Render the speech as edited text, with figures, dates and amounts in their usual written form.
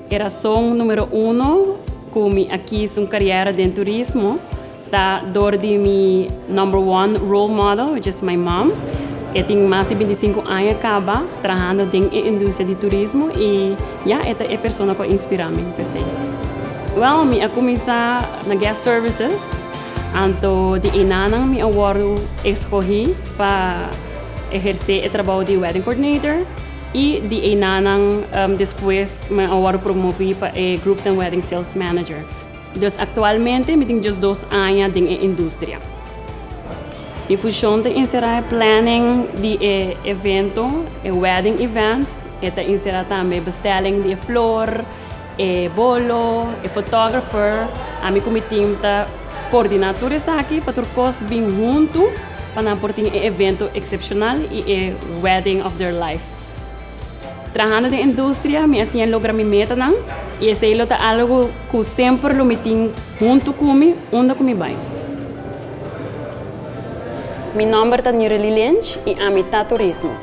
E rason numero uno ku mi a kis un kariera den turismo ta dor di mi number one role model, which is my mom. E tin mas di 25 aña kaba trahando den e industria di turismo i ya, e ta e persona ku a inspirá mi p'esei. Well, mi a kuminsá na guest services, anto di einan mi a wòrdu eskohí pa ehersé e trabou di wedding coordinator i di einan despues mi a wòrdu promové pa e groups and wedding sales manager. Dus aktualmente mi tin just 2 aña den e industria. Mi funshon ta enserá planning di e evento, e wedding event, e ta enserá tambe bestelling di flor, e bolo, e photographer. Ami ku mi team ta koordiná tur esaki pa tur kos bin huntu pa nan por tin e evento eksepshonal i e wedding of their life. Trahando den industria, mi a siña logra mi metanan i esei lo ta algu ku semper lo mi tin huntu ku mi, unda ku mi bai. Mi nòmber ta Nurely Lynch i ami ta turismo.